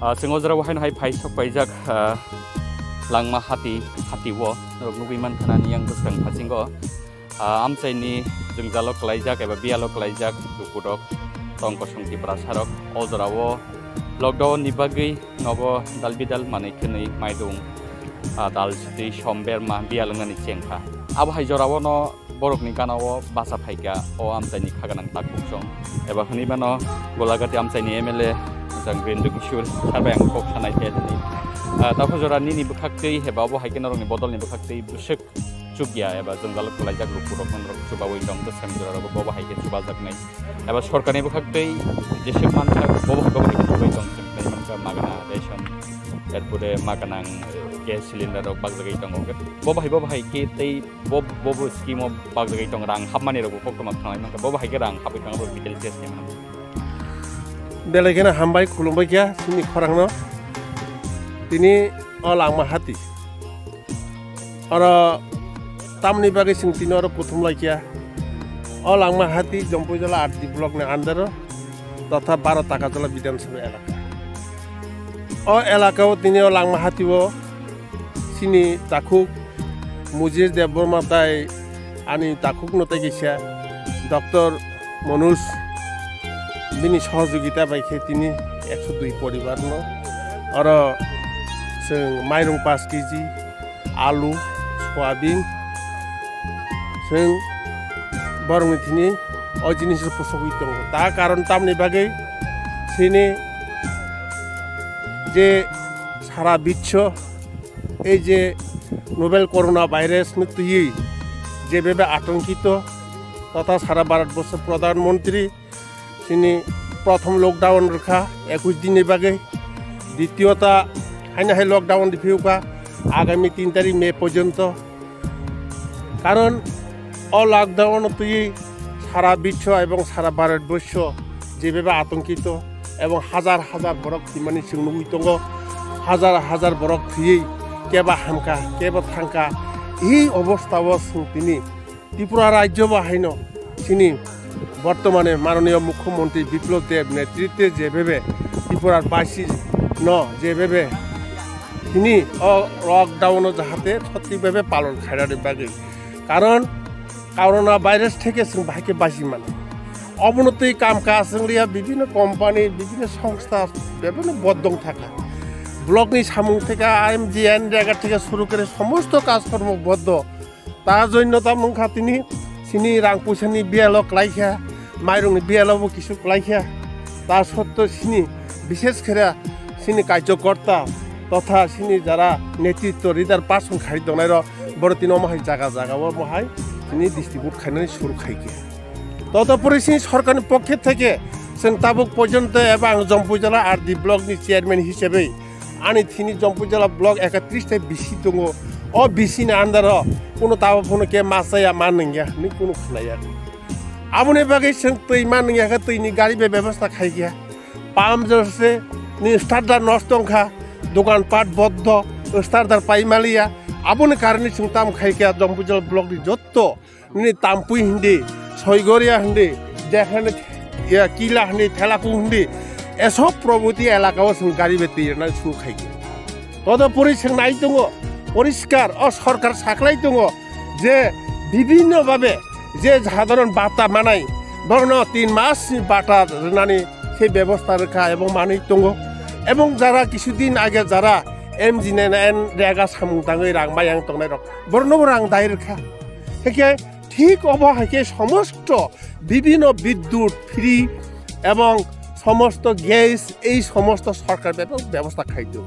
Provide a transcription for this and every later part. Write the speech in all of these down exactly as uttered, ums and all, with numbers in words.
Ah, chwng o jora o haino hai phai sok paijak, ah, Langma hati, hati o norok nugwi mankha nani yang bwskang phasingo. Ah, amchaini jwngjalo kwlaijak eba biyalo kwlaijak lukurok tong kosong Tiprasarok o jorao lockdown ni bagwi nogo dal bidal manwi khwnwi maidung, ah, dal sitwi som berma biyal wngnani chengkha. Abo hai jorao no borokni gana o bacha phaikha o amchaini kha gwnang takhuk song eba hwnwi mano Golagati amchaini M L A jang Birendra Kishore sir bai ang kok sanai khe hwnwi. Ah, takhu jora nini bwkhak twi eba obo hai khe norokni bodolni bwkhak twi bwswk chukya eba jwngjalo kwlaijak lukurokno norok chubaui tong, bwskango jorarok bo bahai khe chubajaknai eba sorkarni bwkhak twi jeswk mansa bo bahai bo bahai khe chubai tong, chuknai mankha magana ration, erpore maganang, eh, gas cylinder rok bagjagwi tongo. Bo bahai bo bahai khe tei bo, bo, bo scheme o bagjagwi tong, rang hapmani rok bo koktwma thanglai mankha, bo bahai khe rang hapwi tong, abo details test khe manwi. Belai kheno hambai, khulumbai kha chini khorangno. Tini o Langma hati. Oro tamni bagwi chwng tini oro kuthum lai kha. O Langma hati Jampuijala R D block ni under o totha baro Takajala Bidhan Sabha elaka. O elaka o tini o Langma hati o chini takhuk Mujir Debbarma tai ani takhuk no tei kisa Doctor Manoj bini sohojogita bai khe tini ekso dui poribar no oro chwng mairung paanch kg, alu, soyabin, chwng borokni thini o jinis rok pusogwi tongo. Ta karon tamni bagwi chini je sara biswo ei je novel corona virus ni twiwi je bebe atonkito totha sara Bharat borso Pradhan Mantri chini prothom lockdown rwkha ekush din ni bagwi, ditiyota haino hai lockdown rwphiyokha agami tin tarik May porjonto. Karon o lockdown twiwi sara biswo ebong sara Bharat borso je bebe atonkito ebong hajar hajar borok thwimani chwng nugwi tongo, hajar hajar borok thwiwi keba hamkha keba thangkha. Ei obostha o chwng tini Tripura rajyo bo haino chini bortomane manoniyo mukhyamantri Biplab Deb netritwe je bebe Tripura basi no je bebe tini o lockdown o jahate sotthi bebe palon khainani bagwi. Karon corona virus theke chwng bahai khe basi mano. Obono twi kam kaj wng liya, bibhinno company, bibhinno songstha bebeno boddong thaka. Block ni samung theke, M G N rega theke suru kore somosto kaj kormo boddo. Ta joinno ta mungkha tini chini rang puisani biyalo klaikha, mairungni biyalo bo kisu klaikha. Ta sotto chini bishesh khere chini karjokorta totha chini jara netritwo leader person khai tongnai rok boro tini omo hai jaga jaga o omo hai chini distribute khainani suru khaikha. Totopuri chini sorkarni pokhe theke chwng tabuk porjonto eba ang Jampuijala R D block ni chairman hisabe ani thini Jampuijala block ekatris ta B C tongo. O B C ni under o kuno tabo phano khe ma chaya ma nungya hinwi kuno khwnaya. Aboni bagwi chwng twi ma nungya khe twini gari be bebosta khaikha. Pump jose ni starter nosto wngkha, dokan pat boddo, starter pai maliya. Aboni karone chwng tam khaikha Jampuijala block ni jotto nini Tampui hindi, Soigoria hindi, jekhane ya Kila hindi, Thelaku hindi, esob proboti elaka o chwng gari be twi rwna suru khaikha. Totopuri chwng nai tongo, poriskar o sorkar saklai tongo je bibhinno bhabe je sadharon bata manai borokno tin mas ni bata rwnani se bebosta rwkha ebong manwi tongo. Ebong jara kisudin age jara M G N R G A samung tangwi rang mayang tongnai rok, borokno bo rang dai rwkha. Hwnkhe thik obo hai khe somosto bibhinno bidyut free ebong somosto gas ei somosto sorkar bebak bebosta khai do.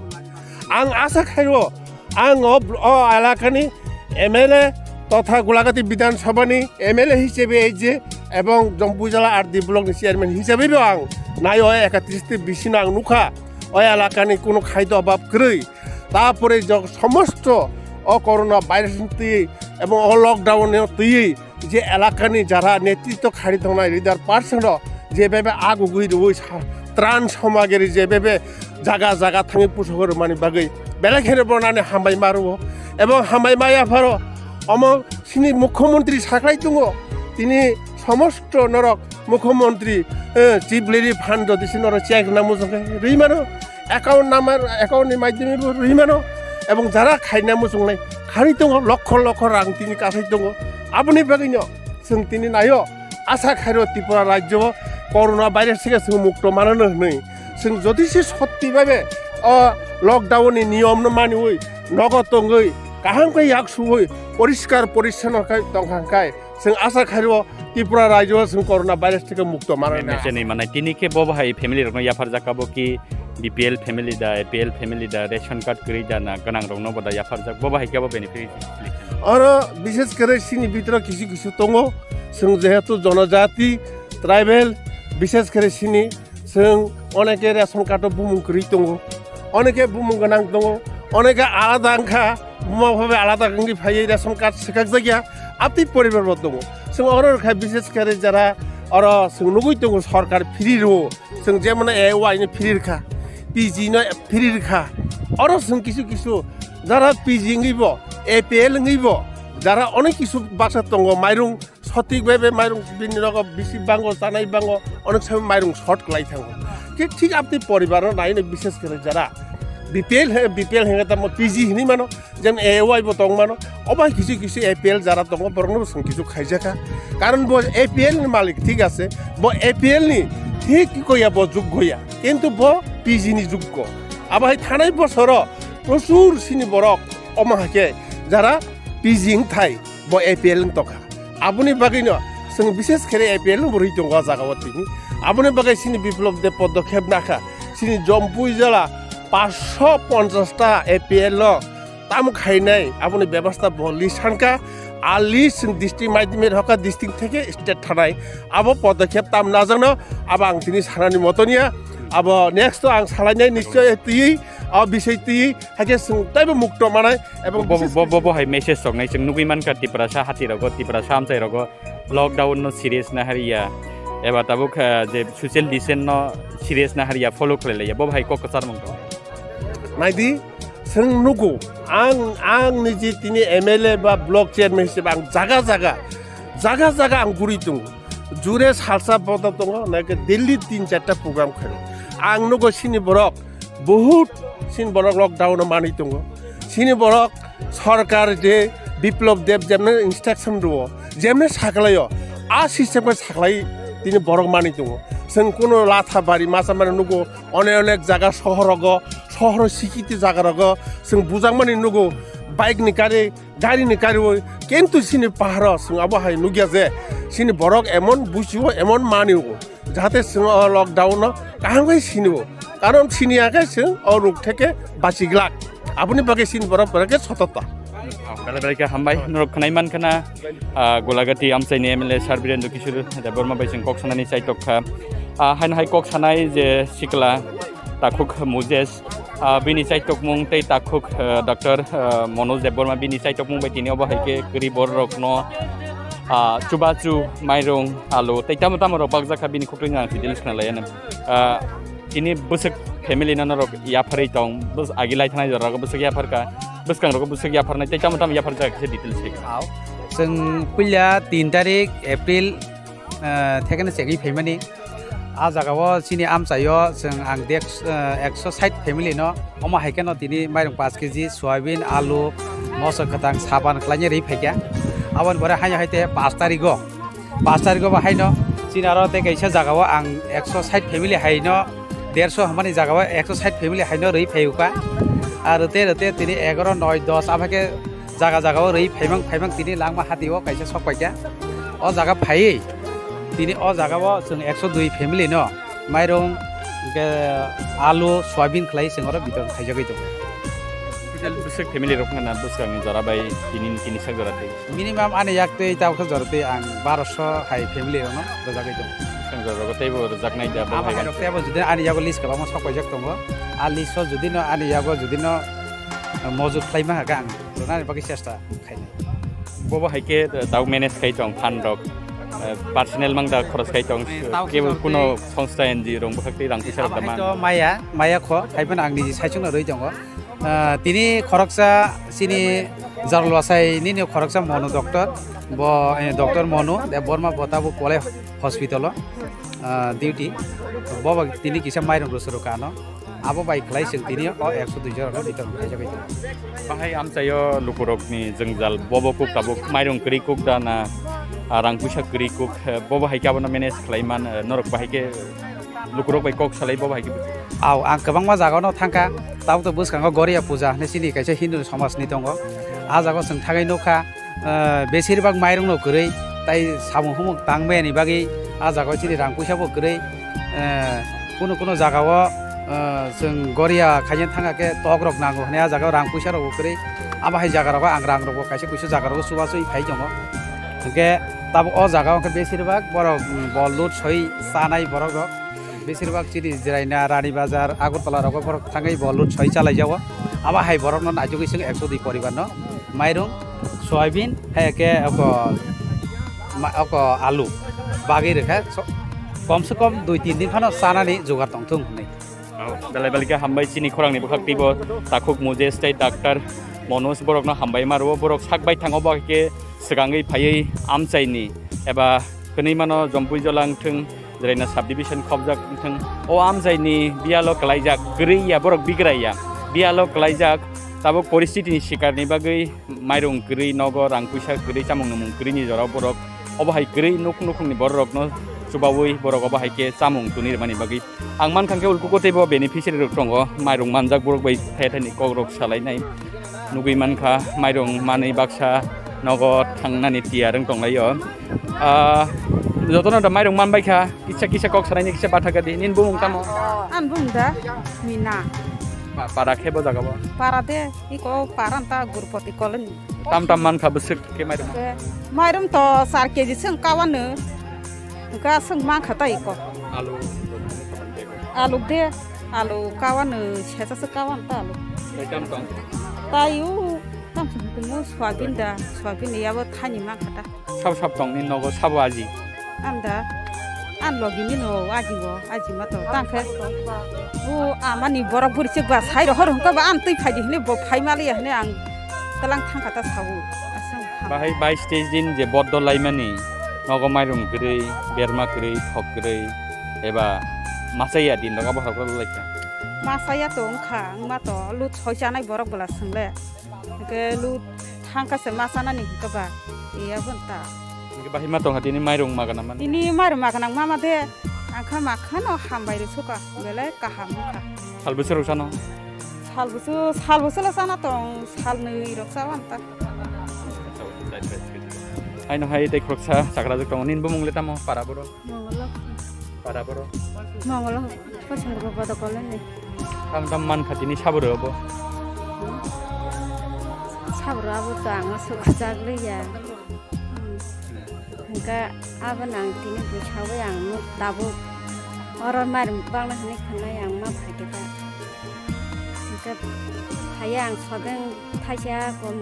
Ang asa khaio, ang o, o elakani M L A totha Golagati Bidhan Sabhani M L A hisabe ei je ebong Jompujala R D block ni chairman hisabe bo ang nai o ekatris te bisino ang nukha o elakani kuno khai do obab kwrwi. Tapore jok somosto o corona virus ni twi ebong o lockdown ni twi je elakani jara netritw khari tongnai leader person rok jebebe agugwi rwui sa-, tran samagri jebebe jaga jaga thangwi pusok rwmani bagwi belai kheno bornani hambai ma rwo. Ebong hambai ma yapharo omo sini mukhyamantri saklai tongo, tini somosto norok mukhyamantri, eh, chief relief fund jodi si norok check na mujung khe rwi mano. Account number, account ni maidhyome bo rwi mano. Ebong jara khaina muchungnai kharwi tongo, lokho lokho rang tini kasai tongo. Aboni bagwino chwng tini naio, asa khairo Tripura rajyo o corona virus theke chwng mukto manano hwnwi. Chwng jodi se sotti bhabe o lockdown ni niyom no maniwi nogo tongwi kaham khe yak suwi poriskar porissono khe tongkha hwnkhe, chwng asa khairo Tripura rajyo o chwng corona virus theke mukto manwi na. Mecheni manai tini khe bo bahai family rokno yapharjak kha bo ki B P L family da, A P L family da, ration card kwrwi da na gwnang rokno bo da yapharjak, bo bahai khe bo benefit. Oro bishes kore sini bitro kisu kisu tongo, chwng jehetu jonojati, tribal, bishes kore sini chwng oneke ration card o bumung kwrwi tongo, oneke bumung gwnang tongo, oneke alada wngkha, buma bupha bai alada wngwi phaiwi ration card swkakjakya, abtwi poribar bo tongo. Chwng oro rwkha bishes kore jara oro chwng nugwi tongo sorkar free rwo, chwng jemon A Y no free rwkha, P G no free rwkha, oro chwng kisu kisu jara P G wngwi bo, A P L wngwi bo, jara onek kisu baksa tongo, mairung sotik bai bai mairung bini rogo bisi bango, chanai bango, onek samai mairung short kwlai thango. Khe thik abtwi poribar no nai no bishes kore jara B P L he, B P L henge tamo P G hinwi mano, jemon A Y bo tong mano, obo hai kisu kisu A P L jara tongo, borokno bo chwng kisu khaijakha. Karon bo A P L ni malik thik ase, bo A P L ni thik koya bo juggo ya, kintu bo P G ni juggo. Abo hai thanai bosoro prochur sini borok omo hai khe jara P G wng thai bo A P L wng tongkha. Aboni bagwino chwng bishes khere A P L wng bo rwi tongo o jaga o tini. Aboni bagwi sini Biplop de podokhep nakha. Sini Jompui jela paanch sho ponchash ta A P L no tamo khainai aboni bebasta bo list sankha. A list chwng district maidhyome rokha, district theke state thanai. Abo podokhep tam najakno abo ang tini sanani moto niya. Abo next to ang salainai nischoi twiwi, o bisoi twiwi. Hakhe chwng taibo mukto manai, ebong bo, bo, bises bo, bo, bo hai message soknai chwng nugwi mankha Tiprasa hati rogo, Tiprasa amchai rogo lockdown no serious na hariya, eba tabuk, ah, je social distance no serious na hariya, follow khlai laiya, bo hai kok kwchar mung tong. Naidi, chwng nugo, ang, ang niji tini M L A ba block chairman hisabe ang jaga jaga, jaga jaga ang guri tongo. Jure salsa boda tongo, naikhe daily tin charta program khaio. Ang nugo sini borok, Bohut sini borok lockdown o manwi tongo. Sini borok sorkar je Biplop Deb jemne instruction rwo, jemne saklaio, a system khe saklai tini borok manwi tongo. Chwng kuno Latha bari masa mani nugo, onek onek jaga sohor rogo, sohor sikiti jaga rogo chwng bujakmani nugo, bike ni kari, gari ni kari oi, kintu sini paharo chwng abo hai nugya je sini borok emon buchibo, emon manio. Jahate chwng o lockdown no kaham khe sinibo, karon siniya khe chwng o rok theke bachi glak. Aboni bagwi sini borok borok khe sotota. Belai belai khe hambai norok khwnai man khana, ah, Golagati amchaini M L A Sir Birendra Kishore Debbarma bai chwng kok sanani chaitok kha. Ah, haino hai kok sanai je sikla takhuk Moses, ah, bini chaitokmung tei takhuk, ah, Doctor, ah, Manoj Debbarma bini chaitokmung bai tini obo hai khe kwrwi bororokno, ah, chubachu, mairung, alu tei tamo tamo rok bakjak kha bini khukloino ang details khna lai anw. Ah, tini bwswk family no norok yapharwi tong, bwswk agi lai thanai jora rogo bwswk yaphar kha, bwskango rogo bwswk yapharnai tei tamo tamo yapharjak khe details se. Aw, chwng puila tin tarik April, ah, thekeno chengwi phaimani. A jagao chini amchaio chwng ang dek, ah, ekso sait family no, omo hai kheno tini mairung paanch K G, soyabin, alu, moso kwtang, saban khlaina rwi phaikha. Aboni pore haino hai te paanch tarigo, paanch tarigo bo haino chini aro tei kaisa jagao ang ekso sait family haino, derso hamani jagao ekso sait family haino rwi phaikha. Ar rwte rwte tini egaro, noi, dos, abhai khe jaga jaga o rwi phaimang phaimang tini langma hati o kaisa sok paikha. O jaga phaiwi tini o jaga o chwng ekso dui family no mairung, hwnkhe alu, soyabin khlai chwng oro bitor khaijagwi tongo. Total bwswk family rok wngkha na bwskangni jora bai tini, tini sak jora twi? Minimum ani yak twi tabuk jora twi ang baroso hai family rokno rwjagwi tongo. Bwskang jora rogo teibo rwjaknai da bo Abo hai hai rok teibo jodi ani yago list kwbangma sok paijak tongo. A list o jodi no ani yago jodi no mojut khlai ma haka ang rwnani bagwi chesta khainai. Bobo hai khe, eh, tau manage khai tong fund rok, eh, personal mang da khoros khai tong, Eh, tau kebo khorok kuno songstha N G O rok bwkhak tei rang puisa rok Abo da hai man. To maya, maya kho, hai phano ang niji saichung no rwi tongo. Ah, tini khoroksa chini Jarlwasai nini khoroksa Monu doctor, bo, eh, doctor Monu Debbarma bo tabuk Kolai hospital o, ah, duty. Bo ba tini kisa mairung rwswrwk ano. Abo bai khlai chwng tini o ekso dui jora no bitor khaijagwi tongo. Bahai amchaio lukurokni jwngjal bobo kuk tabuk mairung kwrwi kuk da na, ah, rang puisa kwrwi kuk, eh, bobo hai khe abono manage khlai man, eh, norok bahai khe lukurok bai kok salai bobo hai khe buji. Au, ang kwbangma jagao no thangkha, tabuk to bwskango Goria puja hinwi chini kaisa Hindu somajni tongo. A jagao chwng thangwi nukha, eh, besirbak mairung no kwrwi, tai samung humung tang maya ni bagwi a jagao chini rang puisa bo kwrwi, eh, kunu kunu jagao, eh, chwng Goria khaina thangkha khe tok rok nango hinwi a jagao rang puisa rok bo kwrwi. Abo hai jaga rogo ang rang rok bo kaisa kuisu jaga rogo chubachu phai tongo. Hwnkhe tabuk o jaga o khe besirbak borok, mm, bo loot soi chanai borok rok. Besirbak chini Jiraina, Rani Bazar, Agartala rogo borok thangwi bo loot soi chalai jago. Abo hai borok no naitugwi chwng ekso dui poribar no mairung, soyabin, hai khe oko, ma-, oko alu bagwi rwkha. So, kom se kom dui tin din phano chanani jugar tongthung hinwi. Oh, belai belai khe hambai chini khorang ni bwkhak twibo takhuk Mujesh tei doctor Manoj borok no hambai ma rwo. Borok sak bai thango bo khe swkangwi phaiwi amchaini eba hwnwi mano Jompui Jola wngthwng, Jiraina subdivision khobjak wngthwng, o amchaini biyalo kwlaijak kwrwi ya, borok bigrai ya, biyalo kwlaijak tabuk poristiti ni sikar ni bagwi mairung kwrwi nogo, rang puisa kwrwi, chamung nwmung kwrwi ni jorao borok obo hai kwrwi nuk nukhungni borok rokno chubaui borok obo hai khe chamung tuni rwmani bagwi. Ang mankha khe ulkugo teibo beneficiary rok tongo, mairung manjak borok bai thai thani kok rok salainai. Nugui mankha mairung manwi baksa nogo thangnani tiyar wng tonglaio. Ah, jotono da mairung manbaikha, kisa kisa kok salaini kisa bathakadi. Nini bumung tamo? Ani bumung da Mina. Pa-, para khe bo jaga bo? Para de, iko para ta Gurupati colony. Tam tam mankha bwswk khe mairung? Mairung to char K G swng kawano. Hwnkhe aswk mankha ta iko. Alu. Alu de, alu kawano, sesa se kawan ta alu. Tai tam tong? Tai u, tam se hwnkhe mo soyabin da, soyabin yabo thani mankha ta. Sabo sabo tong ni nogo sabo aji? Anda, an logi ni no aji o, aji ma to. Tang khe, o amani borok buri se ba sai rohor hwnkhe ba an twi phai di hwnwi bo phai mali ya hwnwi ang tlang thang kha ta sao. Aswk ham. Bahai bais teis din je boddo laimani, nogo mairung kwrwi, berma kwrwi, thok kwrwi, eba masa ya din rogo bohrok rok lai kha. Masa ya to wngkha, wngma to lut soi chanai borok bwla swng le. Hwnkhe lut thang kha se ma chanani hwnkhe ba, iya bon ta. Hwnkhe bahai ma tong kha tini mairung magana mani? Tini mairung magana mama de, ang kha ma khano hambai rw suka, belai kaham wngkha. Sal bwswk rok chano? Sal bwswk, sal bwswk le chana tong, sal nwi rok chawan ta. Haino hai tei khoroksa chakrajak tongo, nini bumung le tamo para borok? Mongolo. Para borok? Mongolo, Pochandra Bodo Colony. Tam tam man kha tini sabo rw bo? Sabo rw abo to ang aswk kwchak liya. Hwnkhe abo nang tini bwsagwi ang nuk tabuk oro marim bangla hwnwi khwnai ang ma phaikhe ta. Hwnkhe phaiya ang sodeng thaisa kom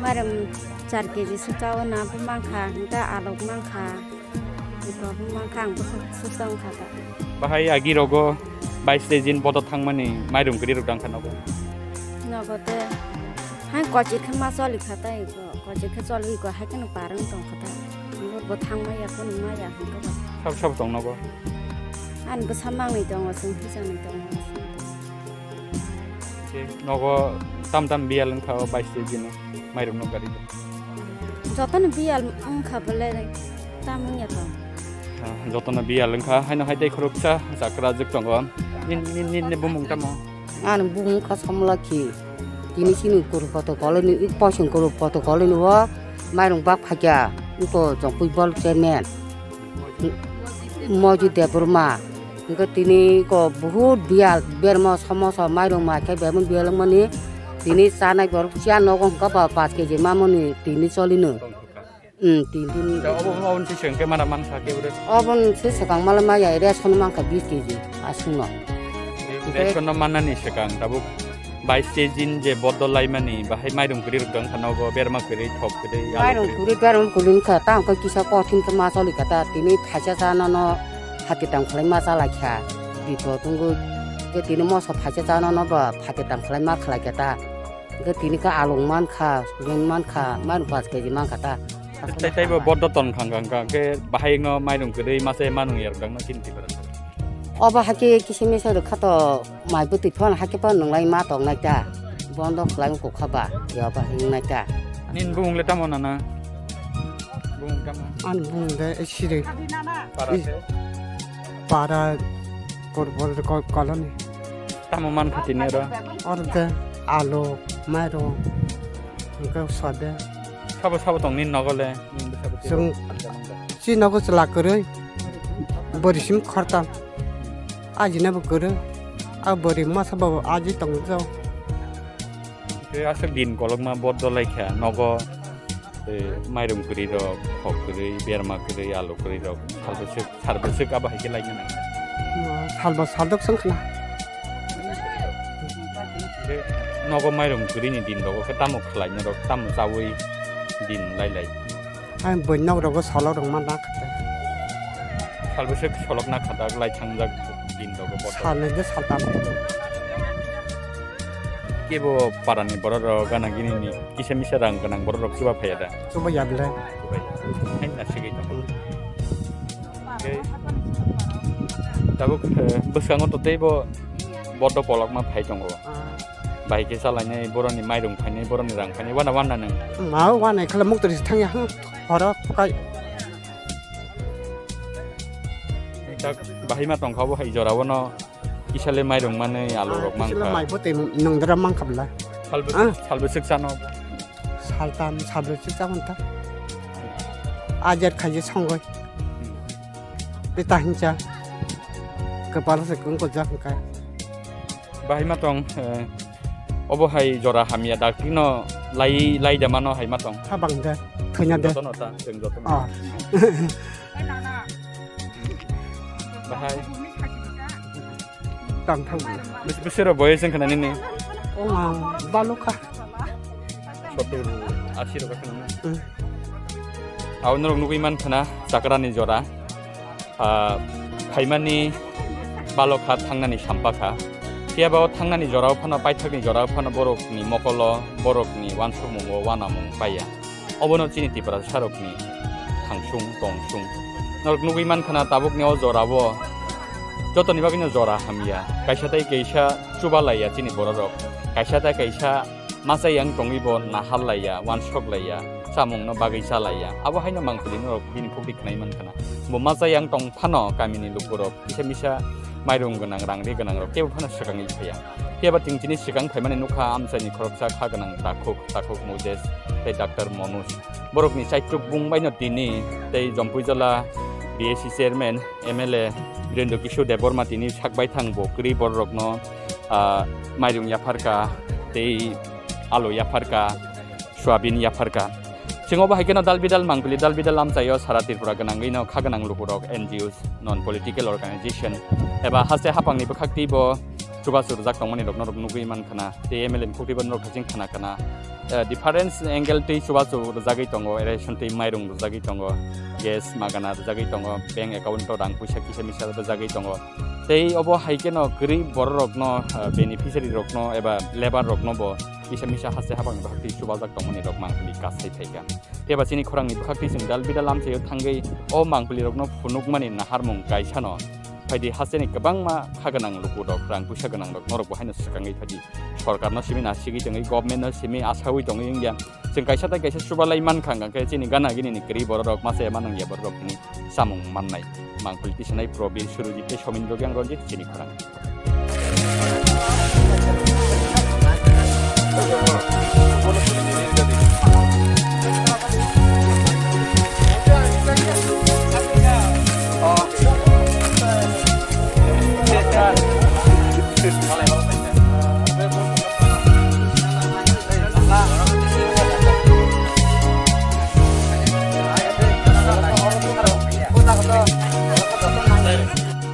marim char K G swkao na bo mankha, hwnkhe alok mankha, hwnkhe bo mankha ang bwswk swkang kha ta. Bahai agi rogo bais tei jin bodo thangmani mairung kwrwi rok dang kha nogo? Nogo tei hai kochik khe ma choli kha tei. Kochik khe cholwi ko hai kheno parwng tong kha ta. Bo thang maya, phone maya hwnkhe ba. Sab sab tong nogo? Ani bwsa mangnwi tongo, chwng hwchangnwi tongo. Khe nogo tam tam biyal wngkha o bais tei bini mairung no gari. Jotono biyal wngkha bole tam wngya tong. Ah, jotono biyal wngkha, haino hai tei khoroksa chakra jwk tongo. Nin, nin, nin, ni bumung tamo? Ani bumung kha Samlakhi. Tini chini kuru poto kolini, posong kuru poto kolini o mairung bak phaikya, iko Jongpui bol chairman. Moji Debbarma. Hingke tini ko bahut biyal bermo somosa mairung ma khe bebun biyal mani tini chanai borok cha nogo hingke ba paanch K G mamoni tini cholino. Hmm, tin tin. Da obo, obo se sengke mana mansa ke bure. Obon se sekang mala maya ration mangkha bis K G asungno. Ration no manani sekang tabuk bais K G ni je bodol laimani, bahai mairung kwrwi rok dong kha nogo, berma kwrwi, thok kwrwi, alu Mairung kwrwi. Kwrwi, berma kwrwi wngkha, ta wngkha kisa kothin khe ma choli kha ta, tini thaisa cha nono hati tang khlai ma cha lai kha, bipot wngwi khe tini moso thaisa cha nono ba hati tang khlai ma khlai kha ta, hwnkhe tini khe alung man kha, subun man kha, mairung paanch K G man kha ta. Tai, tai bo bodo ton khang khang kha, khe bahai no mairung kwrwi ma cha manung yak dang no chini tibara. Obo hakhe kisa misa rok kha to. Mai bwtwi phano hakhe phano nwnglai ma tongnai ta, bondo khlai wngkha ba, yaba hingnai ta. Nini bumung le tamo nana? Bumung tamo? Ani bumung de Siri. Para I- se? Para kor bor ko- koloni. Tamo man kha tini oro? Oro de alu, mairung, hingke sode. Sabo sabo tong nini nogo le? Nini bwsa bwtwi Chwng rok? Chini nogo chwla kwrwi, bwrwi sim khortam. Ajina bo kwrwi, a bwrwi masa bo aji tongo. Tei aswk din kolokma bodo lai kha nogo, tei mairung kwrwi rok, khok kwrwi, berma kwrwi, alu kwrwi rok, sal bwswk, sal bwswk abo hai khe lai mano. Salbo saldok swng khna. Tei nogo mairung kwrwi ni din rogo khe tamo khlai norok, tamo chaui din lai lai. Ang bwino rogo solo rwngma na kha. Sal bwswk solok na kha dak lai thangjak din rogo bothor. Sal ni de sal tam. Kebo parani borok rok gana gini ni kisa misa rang gwnang borok rok chuba phaiya da? Chuba ya bele. Chuba ya. Hai na sigwi tongo. Tei tabuk, eh, bwskango to tei bo bodo kolokma phai tongo. Ah. Bai khe salainai boroni mairung phainai boroni rang phainai wana wana nang. Ma wana khala muktori thangya hang horo phukai. Tak bahai ma tongkha bo hai jora bono kisale mairung manwi alu rok mangkha. Mai bo tei nungdra mangkha bla. Salbo, ah, salbo sik sano. Saltam, salbo sik sa manta. Ajar khaje songoi. Peta hincha. Kepala se kung ko jak kai. Bahai ma tong, eh, obo hai jora hamya dakti no lai, lai da mano hai ma tong. Habang da, thoina da. Joto no ta, chwng joto no. Ah. Bahai. Tang thang. Bes-, besero boyes wngkha nini? O ma, balokha. Sottur, asi rok wngkha nini? Hmm. Abo norok nugwi mankha na, chakrani jora. Ah, phaimani balokha, thangnani sampakha. Phiya ba o thangnani jorao phano, paithakni jorao phano borokni mokolo, borokni uansukmungo uanamung paiya. Obono chini Tiprasa rokni thangsung tongsung. Norok nugwi mankha na tabukni o jorao jotoni bagwino jora hamya. Kaisa tai kaisa chuba laiya chini bororok. Kaisa tai kaisa masa yang tongwi bo nahar laiya, uansuk laiya, chamungno bagwi cha laiya. Abo haino mangpili norok bini khukti khnai mankha na. Bo masa yang tong phano kamini lukurok kisa misa mairung gwnang, rang ri gwnang rok kebo phano swkangwi phaiya. Phiya ba chwng chini swkang phaimani nukha amchaini khoroksa kha gwnang takhuk, takhuk Moses tei Doctor Manoj. Borokni chaitruk bung baino tini tei Jompuijala B A C chairman, M L A Birendra Kishore Debbarma tini sak baithang bo kwrwi bororokno, ah, mairung yapharka tei alu yapharka, soyabin yapharka. Chwng obo hai kheno dal bidal mangpili, dal bidal amchaio sara Tripura gwnangwino kha gwnang lukurok, N G Os, non political organization eba haste haphangni bwkhak twibo chubachu rwjak tongmani rokno rok nugwi mankha na, tei M L A ni khukti bo norok thaching khana kana. Eh, difference angle tei chubachu rwjagwi tongo, ration tei mairung rwjagwi tongo, gas magana rwjagwi tongo, bank account o rang puisa kisa misa rwjagwi tongo. Tei obo hai kheno kwrwi bororokno, eh, beneficiary rokno eba labour rokno bo kisa misa haste haphangni bwkhak twi chubajak tongmani rok mangpili kasai phaikha. Phiya ba chini khorangni bwkhak twi chwng dal bidal amchaio thangwi o mangpili rokno phunukmani naharmung kaisano phaidi hasteni kwbangma kha gwnang lukurok, rang puisa gwnangrok norokbo haino swkangwi phaidi sorkarno simi nasigwi tongwi, government no simi asawi tongwi wngya. Chwng kaisa tai kaisa chubalai mankha, hwnkhe chini gana gini ni kwrwi bororok masa ema nangya bororok hwnwi chamung mannai. Mangpili tisanai Probir, Surujit tei Somindro Gang Ranjit chini khorang.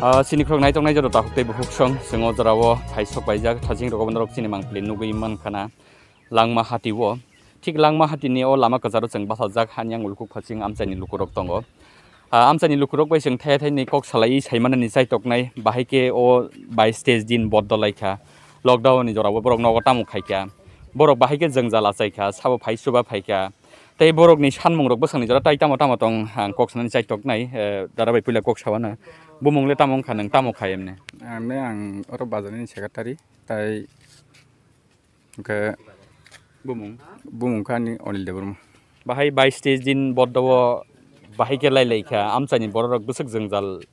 Ah, chini khorok naitok nai jora takhuk tei bukhuk song, chwng o jora o phai sok paijak, thaching rogo bono rok chini mangpili nugwi mankha na. Langma hati o, thik Langma hati ni o lama kwcharo chwng bachajak, hani yang ulukuk phaching amchaini lukurok tongo. Ah, amchaini lukurok bai chwng thaya thaini kok salai saimanani chaitoknai, bahai khe o bais teis din boddo laikha, lockdown ni jora o borok nogo tamo khaikha, borok bahai khe jwngjal achaikha, sabo phai chuba phaikha, tei borokni sanmungrok bwsakni jora tai tamo tamo tong ang kok sanani chaitoknai, eh, dada bai puila kok sawana. Bumung le tamo wngkha, nwng tamo khai emne? Ang le ang oro bazar ni secretary, tai hwnkhe bumung? Bumung kha ani Anil Debbarma. Bahai bais teis din boddo o bahai khe lai lai kha, amchaini borok rok bwswk jwngjal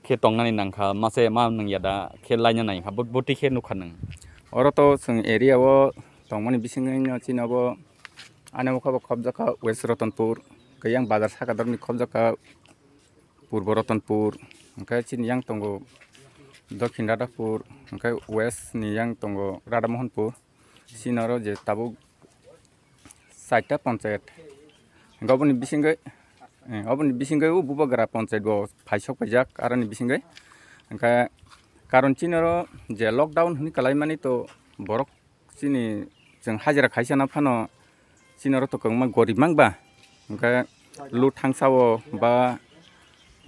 khe tongnani nangkha, mase ma nwng yada khe laina nai kha, bo-, botwi khe nukha nwng. Oro to chwng area o tongmani bisingwino chini obo ani ukha bo khobjakha West Ratanpur, kayang bazar saka dorni khobjakha Purbo Ratanpur, hwnkhe chini yang tongo Dokhin Radhapur, hwnkhe West ni yang tongo Radhamohanpur. Chini oro je tabuk chaita ponchayat. Hwnkhe oboni bisingwi, eh, oboni bisingwi o Bubagra ponchayat bo phai sok paijak, aroni bisingwi. Hwnkhe karon chini oro je lockdown hwnwi kalaimani to borok chini chwng hajira khaisano phano chini oro to kwbangma gorib mang ba, hwnkhe lut thangsa o ba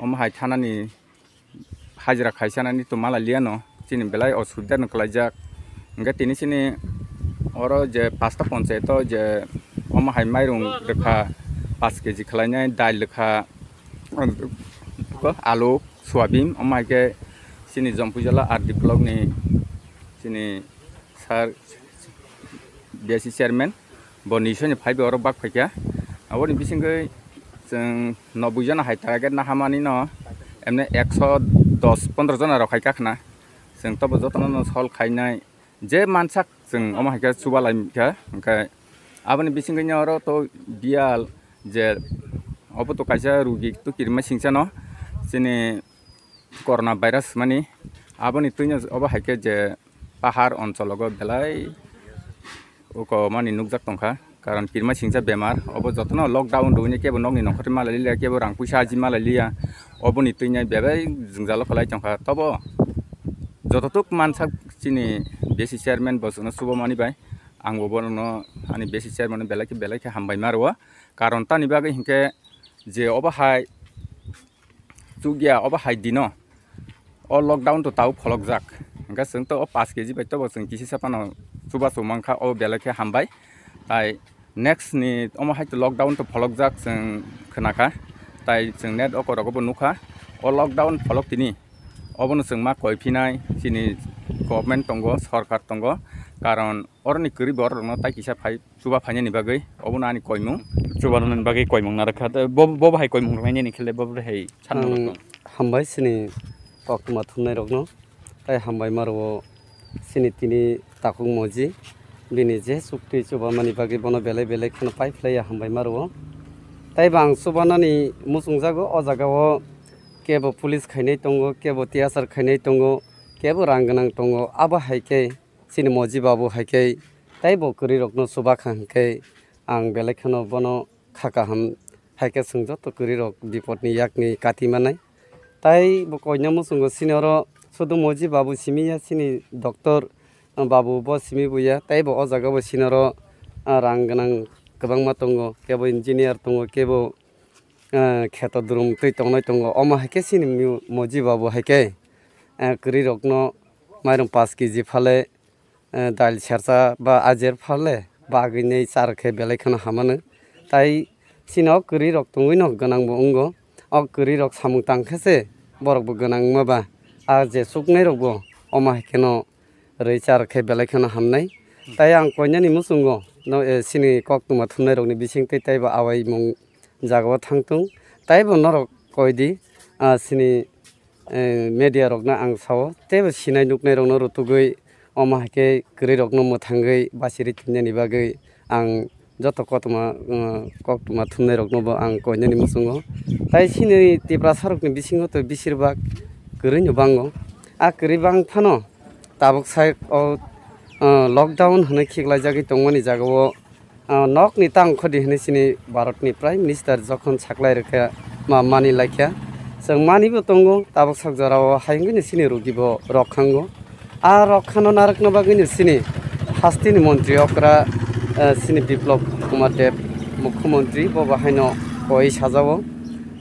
omo hai thanani hajira khaisanani to malai liya no, chini belai osubida no kwlaijak. Hwnkhe tini chini oro je pasta ponchayat o je omo hai mairung rwkha, paanch keji khwlainai dal rwkha, alu, soyabin, omo hai khe chini Jompujala R D block ni chini sir, B S C chairman, bo nisoni phaibi oro bak phaikha. Aboni bisingwi chwng noboi jona hai target nahamani no, emne ekso dos pondro jona rok hai kakhna. Chwng tobo jotono no sol khainai, je mansak chwng omo hai khe chuba lai kha. Hwnkhe aboni bisingwi no oro to biyal je obo to kaisa rugi to kirima singsa no chini corona virus mani, aboni twino obo hai khe je pahar onchologo belai uko mani nukjak tongkha, karon kirima singsa bemar obo jotono lockdown rwini kebo nokni nongkhortwi malai liya, kebo rang puisa aji malai liya, oboni twino belai jwngjalo kwlai tongkha. Tobo jototuk mansak chini B C chairman bo chwngno chuba mani bai, ang bo bono ani B C chairman belai khe belai khe hambai ma rwo, karon tani bagwi hinkhe je obo hai chukya obo hai dino o lockdown to tau pholokjak, hwnkhe chwng to o paanch keji bai tobo chwng kisi sa phano chubachu mankha, o belai khe hambai. Tai next ni omo hai to lockdown to pholokjak chwng khwnakha, tai chwng net o korogo bo nukha. O lockdown pholok tini obono chwng ma koi phinai chini government tongo, sorkar tongo, karon oroni kwrwi borok rokno tai kisa phai chuba phainani bagwi, obono ani koimung. Chuba rwnani bagwi koimung narwkha. Bo, bo bahai koimung rwnaini khele bo bahai sanmung rok tong. Hambai chini koktwma thumnai rokno, tai hambai ma rwo chini tini takhuk moji, bini je chukti chuba mani bagwi bono belai belai kheno pai phlaiya hambai ma rwo. Tai bo ang chubanani muchungjago o jaga o kebo police khainai tongo, kebo tiyasar khainai tongo, kebo rang gwnang tongo, abo hai khe chini moji babu hai khe taibo kwrwi rokno chuba kha hwnkhe ang belai kheno bono kha kaham hai khe chwng joto kwrwi rok bipodni yakni kati manai. Tai bo koina muchungo chini oro sudu moji babu simi ya, chini doctor babu bo simi bo ya, taibo o jaga bo chini oro, ah, rang gwnang kwbangma tongo, kebo engineer tongo, kebo eh, kheto drum twi tongnai tongo. Omo hai khe chini mu-, moji babu hai khe, eh, kwrwi rokno mairung paanch keji phale, eh, dal sersa ba ajer phale bagwi nei char khe belai kheno hamano. Tai chini o kwrwi rok tongwi no gwnang bo wngo. O kwrwi rok samung tang khe se borok bo gwnang wngma ba. A je chuknai rok bo omo hai kheno rwi char khe belai kheno hamnai. Tai ang koinani muchungo no, eh, chini koktwma thumnai rokni bising twi taibo awaimung jagao thangtung. Taibo norok koidi, ah, chini, eh, media rokno ang sao, teibo sinai nuknai rokno rutugwi Omo hai khe kwrwirokno mwthangwi bachirwi thwinani bagwi ang joto koktwma, uh, koktwma thumnairokno bo ang koinani muchungo. Tai chini Tiprasarokni bisingo to bisirbak kwrwino bango. A kwrwi bang phano tabuk sai o, uh, lockdown hwnwi khiklaijagwi tongmani jagao, uh, nokni tang khodi hwnwi chini Bharatni Prime Minister jokhon saklai rwkha ma mani laikha. Chwng manibo tongo, tabuk sak jorao hai wngwino chini rugibo rok khango. A rok khano narwkna bagwino chini hasteni montri okra, eh, chini Biplab Kumar Deb mukhyamantri bo bahaino koi sajao.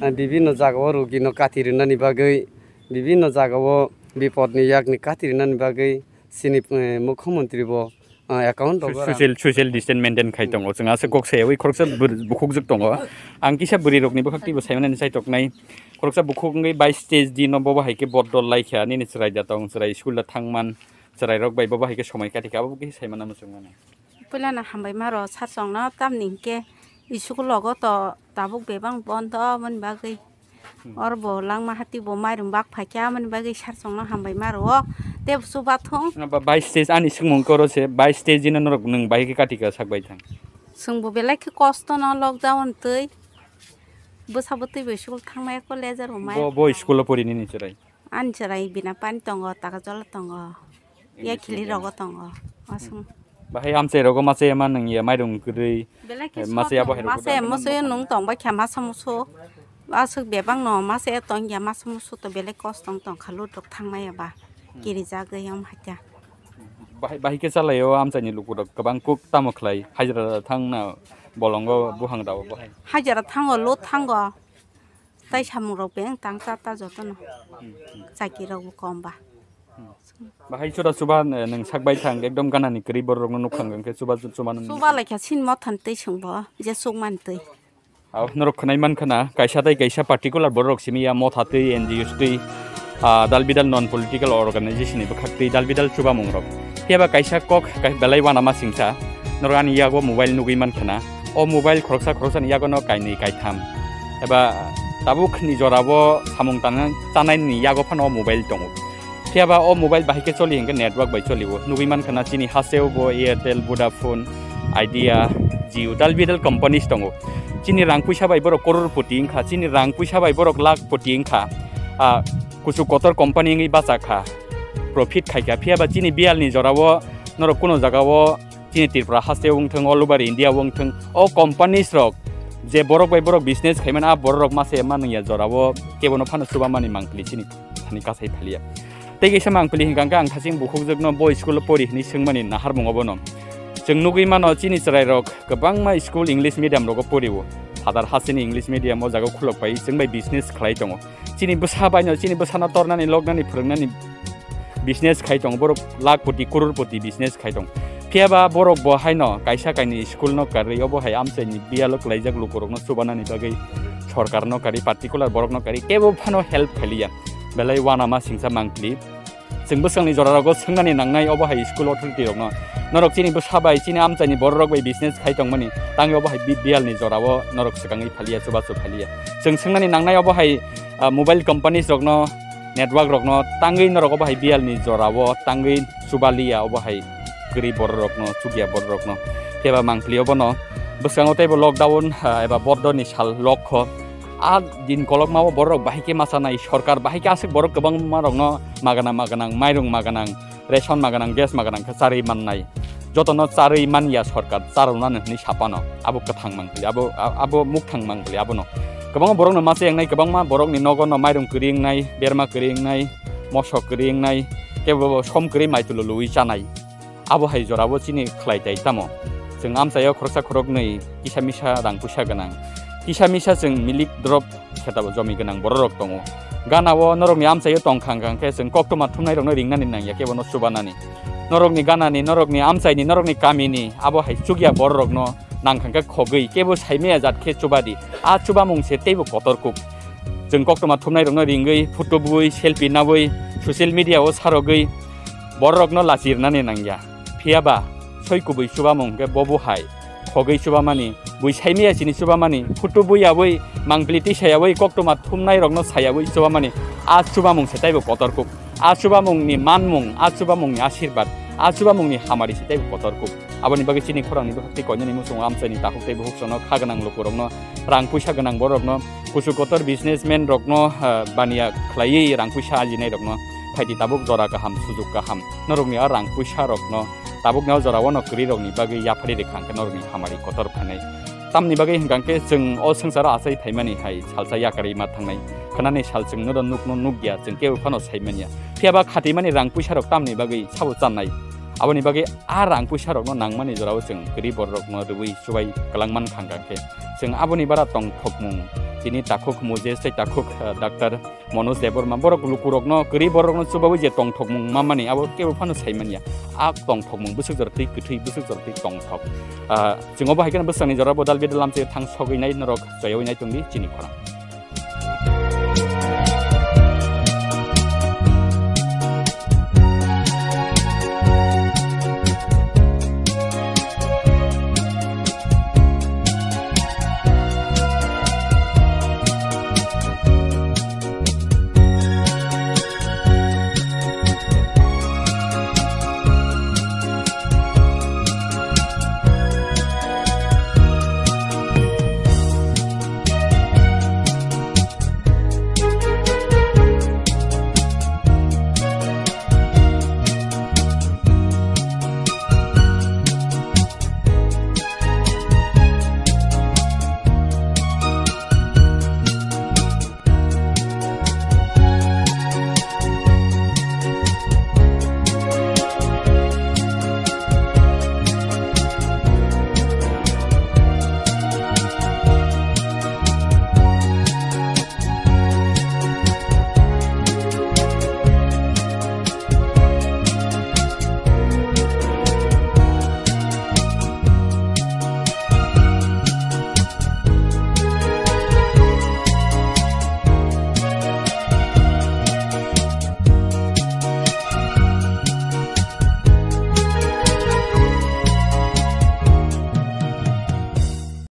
Eh, bibinno jagao rugino kati rwnani bagwi, bibinno jagao bipodni yakni kati rwnani bagwi chini, eh, mukhyamantri bo, eh, account rok social, social distance maintain khai tongo. Chwng aswk kok sayawi khoroksa bwr-, bukhukjwk tongo. Ang kisa bwrwi rokni bwkhak twibo saimani chai toknai. Khoroksa bukhuk wngwi bais teis dino bobo hai khe bordor laikha, nini chwrai da tong, chwrai school da thangman, chwrairok bai bobo hai khe somoi katikha, abo khe saimana muchungmani. Puilano hambai maro sachongno, tamni hinkhe school logo to tabuk bebak bondo aboni bagwi. Hmm. Oro bo langma hati bo mairum bak phaikha, aboni bagwi sachongno hambai maro o, tei bo chubathung. Ba bais teis ani swngmung koro se, bais teis dino norok nwng bai khe katikha sak bai thang. Chwngbo belai khe kosto no lockdown twi. Bwsa bwtwi bai school thangnai kho lejar bo mai. Bo, bo school o pori nini chwrai? Ani chwrai bina pani tongo, Takajola tongo. English medium. Yakhili rogo tongo. Aswng. Bahai amchai rogo masa ema nang ya mairung kwrwi. Belai khe eh, masa ya bahai rogo masa emo se nung tong bai kha masa musu. Aswk bebak no masa ya tong ya masa musu to belai kosto tong kha lut rok thangnai ya ba. Hmm. Kiri jagwi am hakya. Bahai, bahai khe chalai o amchai ni luku rok kwbang kuk tamo khlai hajra thang na bolongo buhang rao bahai. Hajra thango, lut thango. Tai samung rok beng tang cha ta joto no. Hmm, hmm. Chaki rok bo kom ba. Hmm. Bahai chura chuba, eh, nwng sak bai thang ekdom gana ni kwrwi borok rok no nuk thang khe chuba, chuba nwng. Chuba lai kha sin mo than twi sung bo je suk man twi. Abo norok khwnai man khana, kaisa tai kaisa particular borok simi ya motha twi, N G Os twi, ah, dal bidal non political organization ni bwkhak twi dal bidal chubamung rok. Phiya ba kaisa kok kai-, belai uanama singsa, norok ani yago mobile nugwi man khana. O mobile khoroksa khoroksa ni yago no kainwi kaitham. Eba tabuk ni jora bo samung tana-, chanai ni yago phano o mobile tongo. Phiya ba o mobile bahai khe choli hinkhe network bai choli o. Nugwi man khana chini hasteo bo Airtel, Vodafone, Idea, Jio, dal bidal companies tongo. Chini rang puisa bai borok koror poti wngkha, chini rang puisa bai borok lakh poti wngkha. Ah, kuchuk kotor company wngwi bacha kha, profit khai kha. Phiya ba chini biyal ni jora o norok kuno jaga o chini Tripura haste wng thung, all over India wng thung, o companies rok je borok bai borok business khaimani, a borok rok masa ema nungya jora o kebo no phano chuba mani mangpili chini thani kasai phaliya. Tei kaisa mangpili hinkha khe ang thaching bukhukjwk no bo school o pori hinwi swngmani naharmung obo no. Chwng nugwi mano chini chwrai rok kwbangma school English medium rogo pori o. Phadar hasteni English medium o jaga khulok pai chwng bai business khlai tongo. Chini bwsa bai no, chini bwsa no tornani, loknani, phwrwngnani business khai tongo. Borok lakh poti, crore poti business khai tongo. Phiya ba borok bo haino kaisa kainwi school no karwi, obo hai amchaini biyalo kwlaijak lukurokno chubanani bagwi sorkarno karwi, particular borokno karwi, kebo phano help khailiya. Belai uanama singsa mangpili. Chwng bwskangni jorarogo swngnani nangnai obo hai school authority rokno. Norok chini bwsa bai, chini amchaini bororok bai business khai tongmani, tangwi obo hai bi-, biyalni jorao norok swkangwi phaliya, chubachu phaliya. Chwng swngnani nangnai obo hai, ah, mobile companies rokno, network rokno tangwi norok obo hai biyalni jorao tangwi chubaliya obo hai kwrwi bororokno, chukya bororokno. Phiya ba mangpili obono bwskango teibo lockdown, ah, eba bordoni sal lokho. A din kolokmao bororok bahai khe ma chanai, sorkar bahai khe aswk borok kwbangma rokno magana maganang, mairung maganang, ration maganang, gas maganang khe charwi mannai. Jotono charwi manya sorkar, charwnani hwnwi sapano. Abo kwthang mangpili, abo, a-, abo mukthang mangpili, abono. Kwbangma borokno ma chayangnai, kwbangma borokni nogo no mairung kwrwi wngnai, berma kwrwi wngnai, mosok kwrwi wngnai, kebo som kwrwi maitulo luwi chanai. Abo hai jorabo chini khlai tai tamo. Chwng amchaio khoroksa khoroknwi kisa misa rang puisa gwnang. Kisa misa chwng milik drop khetabo jomi gwnang bororok tongo. Ganao norokni amchaio tongkha hwnkha khe chwng koktwma thumnairokno ringnani nangya khe bono chubanani. Norokni ganani, norokni amchaini, norokni kamini abo hai chukya bororokno nangkha khe khogwi kebo saimaya jat khe chubadi. A chubamung se teibo kotor kuk. Chwng koktwma thumnairokno ringwi, photo bui, selfie nawi, social media-o sarogwi bororokno lachirnani nangya. Phiya ba soi kubui chubamung hwnkhe bobo hai. Khogwi chubamani, bui saimaya chini chubamani, photo bui yawi, mangpili twi sayawi, koktwma thumnairokno sayawi chubamani, a chubamung se taibo kotor kuk. A chubamungni manmung, a chubamungni asirbat, A chubamungni hamari se teibo kotor kuk. Aboni bagwi chini khorangni bwkhak tei koinani muchungo amchaini takhuk tei bukhuk chwngno kha gwnang lukurokno, rang puisa gwnang borokno, kuchuk kotor businessman rokno, ah, baniya khlaiwi rang puisa ajinairokno phaidi tabuk jora kaham, sujuk kaham. Norokni a rang puisarokno tabukni o jorao no kwrwirokni bagwi yaphari rikha hwnkhe norokni hamari kotor phainai. Tamni bagwi hwnkha hwnkhe chwng o swngcharo achai phaimani hai salsa yakarwi ma thangnai. Khwnani sal chwng noro nukno nukya, chwng kebo phano saimanya. Phiyaba khatimani rang puisarok tamni bagwi sabo channai. Aboni bagwi a rang puisarokno nangmani jorao chwng kwrwi bororokno rwui chubai kwlangman kha hwnkha khe. Chwng aboni bara tongthokmung, tini takhuk Moses tei takhuk, eh, Doctor Manoj Debbarma, borok lukurokno, kwrwi bororokno chubaui je tongthokmung mamani, abo kebo phano saimanya. A tongthokmung bwswk jora twi kwthwi, bwswk jora twi tongthok. Ah, chwng obo hai kheno bwsakni jora bodal bidal lamchi thang sogwi nai norok choyaui nai tongdi chini khorang.